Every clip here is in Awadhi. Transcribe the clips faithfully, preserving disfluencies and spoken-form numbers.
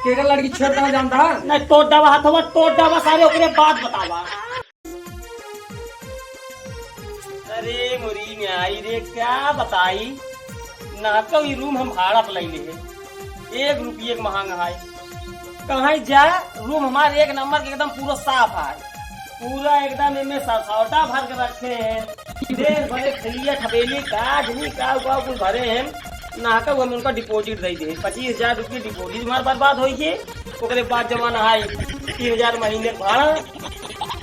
केकर लड़की छेड़ देना जानता है? नहीं, तोड़ डावा हाथवा, तोड़ डावा सारे, ओकरे बाद बतावा। अरे मोरी न्याई रे, क्या बताई, ना तो ई रूम हम भाड़ा पर लइले है, एक रुपये के महंगा है। कहाँ जा, रूम हमार एक नंबर के एकदम पूरा साफ है, पूरा एकदम एमे ससौटा भर के रखे हैं, देर भरे खैया खबेली का आदमी का उका कुल भरे हैं। ना तो हम उनका डिपॉजिट दे दे, पच्चीस हजार रुपये डिपॉजिट हमार बर्बाद होई है। ओकरे बाद जमा ना आई, तीन हजार महीने के भाड़ा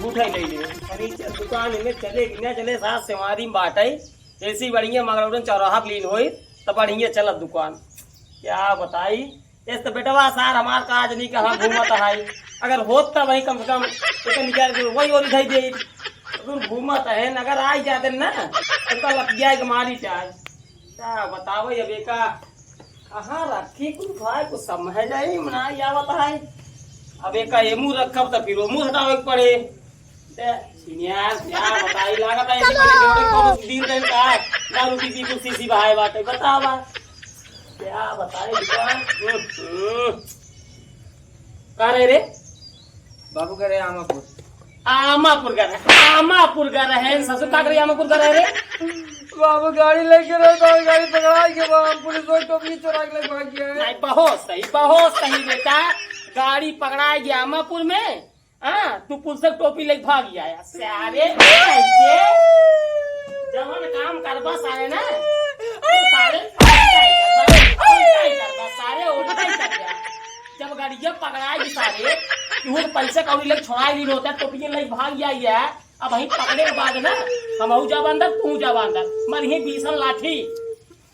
उठे ले ले। फर्नीचर दुकान में चले कि ना चले, साथ सेवारी में बाटे। ऐसी बढ़िया मंगलौरन चौराहा पर लीन होई, तो बढ़िया चलत दुकान। क्या बताई, इस तो बेटवा सार हमार काज नहीं कहाँ घूमत है। अगर होत तो वही कम से कम एक निकाल के वही ओरी धई दे। अगर घूमत है न, अगर आई जाते ना, तो लतिया के मारी चाहे। क्या बतावे अब एका कहाँ रखी कुल भाई, कुछ समझ ही ना आवत है। अब एका एमू रखब तो फिर ओमू हटावे के पड़े। ते, यार, क्या बताई, लागत है ऐसे बड़े बड़े कोनो दिन दिन का है, दारू पी पी कुल सीसी बहाए बाटे, बतावा। क्या बताई बेटा? हम्म, हम्म। का रहे रे? बाबू का रहे आमापुर। आमापुर का रहे, आमापुर का रहे, ससुर का करे आमापुर का रहे रे? बाबू गाड़ी लेके रहे तो गाड़ी पकड़ा के बाबू पुलिस वो टोपी चोरा के लेके भाग गया है। नहीं, बहुत सही, बहुत सही बेटा, गाड़ी पकड़ा गया आमापुर में। हाँ, तू पुलिस के टोपी लेके भाग गया है। सारे नहीं के, जवन काम करबा सारे ना, तू सारे उल्टा ही करबा, उल्टा ही करबा, सारे उल्टा ही करबा। जब गड़िया पकड़ाई सारे, कि वो पैसा कौड़ी लेके छोड़ाई नहीं होता, टोपिया लेके भाग गया है। अब वहीं पकड़े के बाद ना, हम हऊ जाबा अंदर, तू जाबा अंदर, मरिहे बीसन लाठी,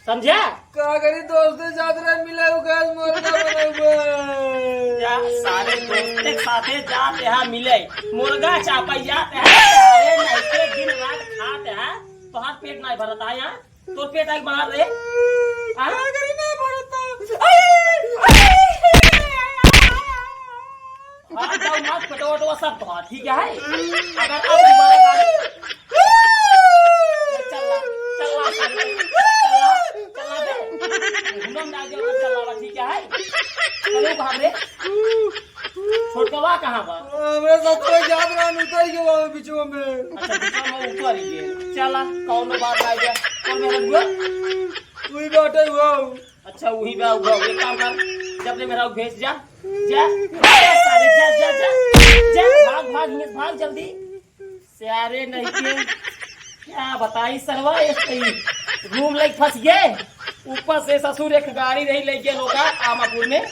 समझा? का करी दोस्ते जात रहे मिले, उ गैस मोर का बने हुए। जा, सारे दोस्ते के साथे जात यहाँ मिले, मुर्गा चापा जात यहाँ, सारे नइके दिन रात खात यहाँ, तोहार पेट नहीं भरत है यहाँ, तोर पेट आई बाहर रे। हाँ? का करी नहीं भरत है। हाथ जाओ मत, पेटवा वेटवा सब धो, ठीक है? अगर अब दोबारा गाड़ी, चल ला, चल ला, चल ला, चल ला बे। घुमम ना जाओ, चल ला, ठीक है? चलो भाग रे। छोटकवा कहाँ बा? हमरा साथ कोई जात रहा, उतर गया वहाँ बीचवा में। अच्छा, बीचवा में उतर गए। चला, कौनो बात ना गया। कौन मेरा हुआ? वही बाटे हुआ। अच्छा, वही बा, बा, एक काम कर, जब ले मेरा भेज जा, जा, जा, सारे, जा, जा, जा, जा, भाग, भाग, हियाँ से भाग जल्दी। सारे नहीं के, क्या बताई सरवा, ये सही रूम लेके फंस गए। ऊपर से ससुर एक गाड़ी नहीं ले गए लोग आमापुर में,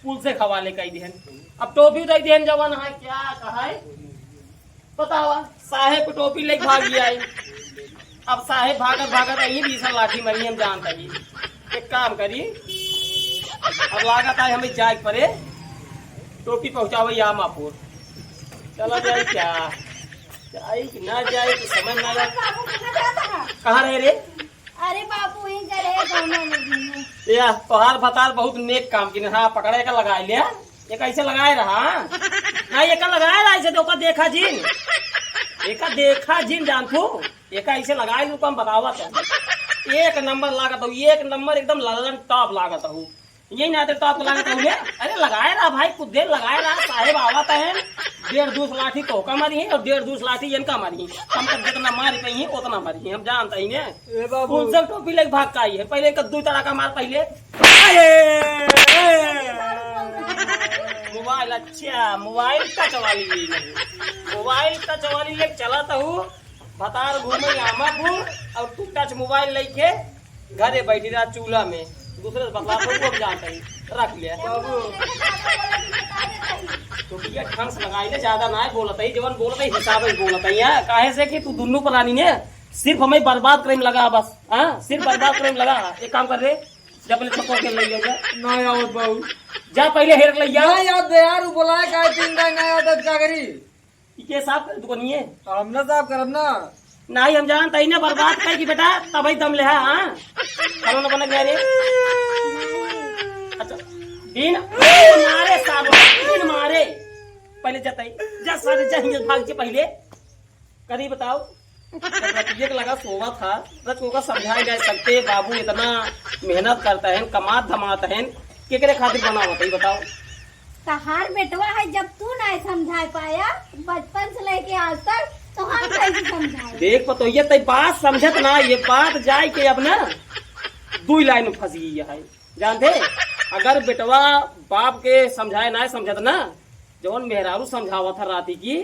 पुलिस के हवाले कर दिहन। अब टोपी उतार दिहन जवान है, क्या कहा है? बतावा, साहेब के टोपी लेके भाग गया है। अब साहेब भागत भागत यही बीसन लाठी मरी, हम जानता जी। एक काम करी, अब लागत है हमें जाए के पड़े, टोपी पहुँचावे आमापुर। चला जाए क्या? जाए कि ना जाए कि समझ ना आवे। बाबू कहाँ जाता है? कहाँ रहे रे? अरे बाबू, वहीं जा रहे गाँव में घूमे। या, तोहार भतार बहुत नेक काम किने। हाँ, पकड़े का लगाए ले। ये कैसे लगाए रहा? ना, ये का लगाए रहा, इसे तो ओका देखा जिन। एका देखा जिन जान तू। एका ऐसे लगाए लू, हम बतावत है। एक नंबर लागत हो, एक नंबर एकदम लल्लन टॉप लागत हो। यही ना तो टॉप लागत हो ने। अरे लगाए रहा भाई, कुछ देर लगाए रहा, साहेब आवत है। डेढ़ दो सौ लाठी तो का मारी है और डेढ़ दो सौ लाठी इनका मारी है। हम तक जितना मार पाई है उतना मारी है, हम जानता ही ने। ए बाबू। उनसे टोपी लेके भाग का आई है, पहले इनका दो तड़ाका मार पहले। अरे, ए। मोबाइल, अच्छा, मोबाइल टच वाली ली नहीं। मोबाइल टच वाली लेके चला तो हूँ। भतार घूमे आमापुर और तू टच मोबाइल लेके घरे बैठी रहा चूल्हा में, दूसरे से बतला तो हम जाते ही रख लिया। बाबू। तो भैया ढंग से लगाई ले, ज्यादा ना है बोलत है, जवन बोलत है हिसाब से बोलत है। यहाँ काहे से कि तू दुन्नू प्राणी ने सिर्फ हमें बर्बाद करे में लगा बस, हाँ, सिर्फ बर्बाद करे में लगा। एक काम कर रे, जा पहले चप्पल के ले जा। ना आवत बाबू। जा पहले हेर के ले जा। ना याद दे यार, वो बोला है काहे तीन दाई ना याद है, का करी? ई के साफ करे दुकानिये? हम ना साफ करब ना। नाही, हम जानत हई ना, बर्बाद कई की बेटा, तबही दम ले, हाँ? खाना ना बना गया रे? अच्छा, बीन, बीन मारे सालो, बीन मारे। पहले जतई, जा सारे, जा हिंगल भाग जे पहले। करी बताओ, जब रतिये के लगा सोवा था, रच को का समझाए जा सकते, बाबू इतना मेहनत करता है, कमात धमात है, केकरे खातिर बनावत है, बताओ? तहार बेटवा है, जब तू नाहीं समझाए पाया बचपन से लेके आज तक, तो हम कैसे समझाए? देख पतोहिया, तई बात समझत ना, ये बात जाए के अब ना दुई लाइन में फंस गई है। जानते, अगर बेटवा बाप के समझाए ना समझत ना, जवन मेहरारू समझावत है राती की,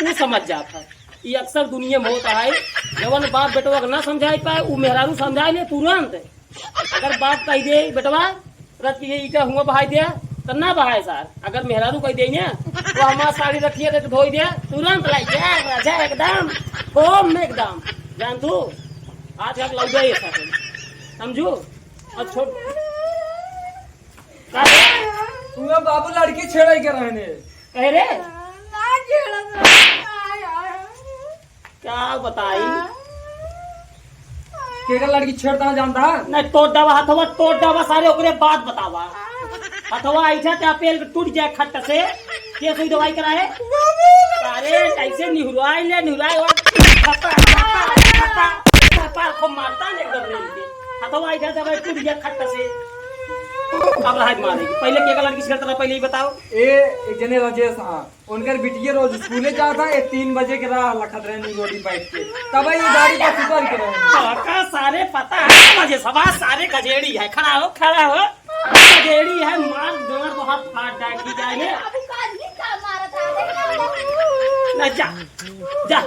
ऊ समझ जात है। ई अक्सर दुनिया में होता है, जवन बाप बेटवा के ना समझाए पाए, ऊ मेहरारू समझाए ले तुरंत। अगर बाप कह दे, "बेटवा, रथ के ये ईटा हुआ बहाई दे," तो ना बहाए सार। अगर मेहरारू कह दे ना, "तो हमार साड़ी रखिए, देख धोई दे," तुरंत लाई दे, राजा एकदम, होम में एकदम। जान तू, आज का लौटे ये सार, समझू? और छोड़, का रे? तू बाबू लड़की छेड़े के रहने। कहे रे? ना छेड़त रहे। आय, आय। का बताई? केकर लड़की छेड़ता है जानता है? नहीं, तोड़ डावा हथवा, तोड़ डावा सारे, ओकरे बाद बतावा। हथवा ऐसा ते पेल के टूट जाए खट से, के सुई दवाई कराए? सारे कैसे निहुराई ले, निहुराई और थप्पा, थप्पा, थप्पा, थप्पा, खूब मारता है एकदम रेल के। हथवा ऐसा ते टूट जाए खट से। अब रहा मारे, पहले केकर लड़की छेड़ता रहा, पहले ही बताओ। ए, एक जने राजेश, हाँ। उनकर बिटिया रोज स्कूले जात है, ये तीन बजे के राह लखत रहे नी रोडी बैठ के, तब ये गाड़ी पर सुतर के रहे। काका सारे पता है, मुझे सवा सारे गजेड़ी है, खड़ा हो, खड़ा हो, गजेड़ी है, मार डोर तो हाथ फाट जाए की जाए। अभी काज भी का मारत है, देख लो। ना जा, जा,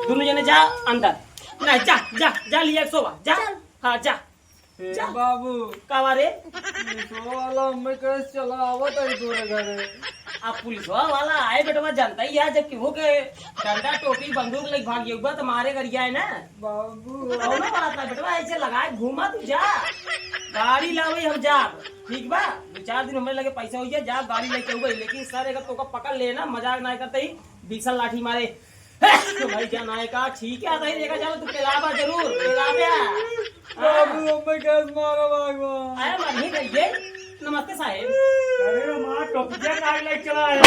दोनों जने जा अंदर, ना जा, जा, जा लिया सोवा, जा, चल। हाँ जा। ए जा। बाबू, का बा रे? पुलिसवा वाला हमें कैसे चला आवत है तोरे घरे? अब पुलिसवा वाला आए बेटवा, जनता ही है, जब केहू के डंडा, टोपी, बंदूक लेके भाग गया तो मारे गरिया है ना। बाबू। कौनो बात ना बेटवा, ऐसे लगाए घूमा तू जा। गाड़ी लावे हम जाब, ठीक बा? दो चार दिन हमरे लगे पैसा हो जाए, जाब गाड़ी लेके आऊबे, लेकिन सर अगर तोका पकड़ ले ना, मजाक ना करते ही बीसल लाठी मारे। भाई जान आए का, ठीक है, आता ही देखा जाओ, तू पिलावा जरूर, पिलावे। बाबू, हमें गैस मारा भगवान। अरे मरही गई ये। नमस्ते साहेब। अरे माँ, टोपिया काहे लेके चला है?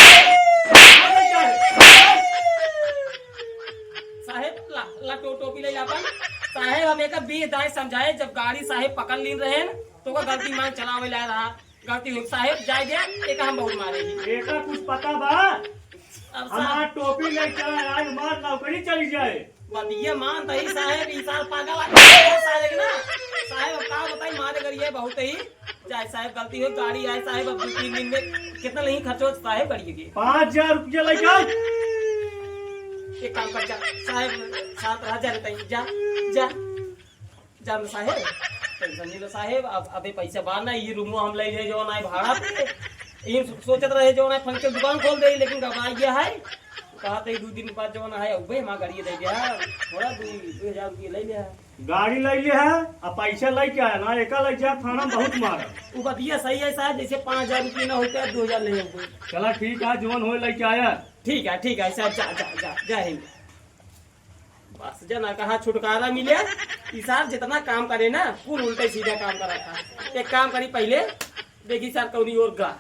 साहेब, ला, ला टो-, टोपी ले ला अपन। साहेब, हम एक बीस दाई समझाए, जब गाड़ी साहेब पकड़ लीन रहे न, तो का गलती मान चलावे ला रहा। गलती हो साहेब, जाए दे, एक हम बहुत मारे ही। एका कुछ पता बा? अब साहब हमार टोपी लेके चला, आज हमार नौकरी चली जाए। बतिया मान तही साहेब, ई साल पागल आ गया साले के ना। साहेब, अब का बताई, मारे गरिया बहुत ही। जाए साहेब, गलती हो, गाड़ी आए साहेब, अब दो तीन दिन में कितना नहीं खर्च हो साहेब गाड़ी के? पाँच हजार रुपया लेके आए। एक काम कर, जा साहेब, सात हजार तई, जा, जा। जान साहेब, टेंशन नहीं लो साहेब, अब अबे पैसा बा ना, ये रूमो हम ले जाए जौन आए भाड़ा पे। ये सो-, सोचत रहे जौन आए फर्नीचर दुकान खोल दे, लेकिन घबरा गया है। कहा थे दो दिन बाद जौन आए, अबे हमारा गाड़ी दे दिया, थोड़ा दो, दो हजार रुपये ले लिया। गाड़ी ले लिया है, अब पैसा लेके आया ना, एका ले जा, थाना बहुत मारा। वो बतिया सही है साहब, जैसे पाँच हजार रुपये ना होते, दो हजार ले होते। चला ठीक है, जौन होए लेके आया। ठीक है, ठीक है साहब, जा, जा, जा, जय हिंद। बस जना कहा छुटकारा मिले। ई सार जितना काम करे ना, कुल उल्टे सीधा काम करा था। एक काम करी पहले, देखी सार कौनी और गा।